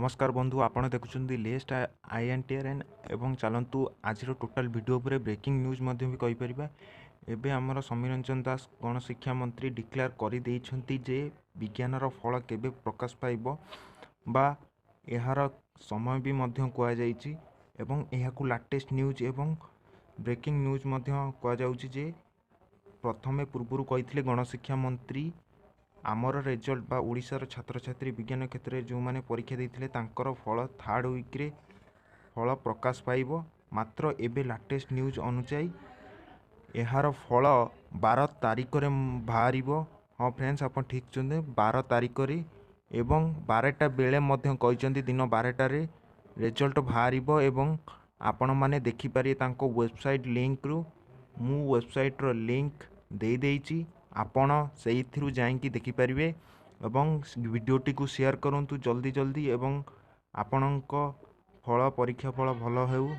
ନମସ୍କାର ବନ୍ଧୁ, ଆପଣ ଦେଖୁଛନ୍ତି ଲେଷ୍ଟ I N T R N. ଏବଂ ଚାଲନ୍ତୁ, ଆଜିର ଟୋଟାଲ୍ ଭିଡ଼ିଓ ଉପରେ ବ୍ରେକିଂ ନ୍ୟୁଜ୍ ମଧ୍ୟ ବି କହିପାରିବା। ଏବେ ଆମର ସମୀର ରଞ୍ଜନ ଦାସ ଗଣଶିକ୍ଷା ମନ୍ତ୍ରୀ ଡିକ୍ଲେୟାର କରିଦେଇଛନ୍ତି ଯେ ବିଜ୍ଞାନର ଫଳ କେବେ ପ୍ରକାଶ ପାଇବ ବା ଏହାର ସମୟ ବି ମଧ୍ୟ କୁହାଯାଇଛି, ଏବଂ ଏହାକୁ ଲାଟେଷ୍ଟ ନ୍ୟୁଜ୍ ଏବଂ ବ୍ରେକିଂ ନ୍ୟୁଜ୍ ମଧ୍ୟ କୁହାଯାଉଛି ଯେ ପ୍ରଥମେ ପୂର୍ବରୁ କହିଥିଲେ ଗଣଶିକ୍ଷା ମନ୍ତ୍ରୀ, ଆମର ରେଜଲ୍ଟ ବା ଓଡ଼ିଶାର ଛାତ୍ରଛାତ୍ରୀ ବିଜ୍ଞାନ କ୍ଷେତ୍ରରେ ଯେଉଁମାନେ ପରୀକ୍ଷା ଦେଇଥିଲେ ତାଙ୍କର ଫଳ ଥାର୍ଡ଼ ୱିକ୍ରେ ଫଳ ପ୍ରକାଶ ପାଇବ। ମାତ୍ର ଏବେ ଲାଟେଷ୍ଟ ନ୍ୟୁଜ୍ ଅନୁଯାୟୀ ଏହାର ଫଳ 12 ତାରିଖରେ ବାହାରିବ। ହଁ ଫ୍ରେଣ୍ଡସ୍, ଆପଣ ଠିକ୍ ଶୁଣିଲେ, 12 ତାରିଖରେ ଏବଂ 12ଟା ବେଳେ ମଧ୍ୟ କହିଛନ୍ତି, ଦିନ 12ଟାରେ ରେଜଲ୍ଟ ବାହାରିବ ଏବଂ ଆପଣମାନେ ଦେଖିପାରିବେ ତାଙ୍କ ୱେବସାଇଟ୍ ଲିଙ୍କରୁ। ମୁଁ ୱେବସାଇଟ୍ର ଲିଙ୍କ ଦେଇଦେଇଛି, ଆପଣ ସେଇଥିରୁ ଯାଇକି ଦେଖିପାରିବେ। ଏବଂ ଭିଡ଼ିଓଟିକୁ ସେୟାର କରନ୍ତୁ ଜଲ୍ଦି ଜଲ୍ଦି ଏବଂ ଆପଣଙ୍କ ଫଳ ପରୀକ୍ଷା ଫଳ ଭଲ ହେଉ।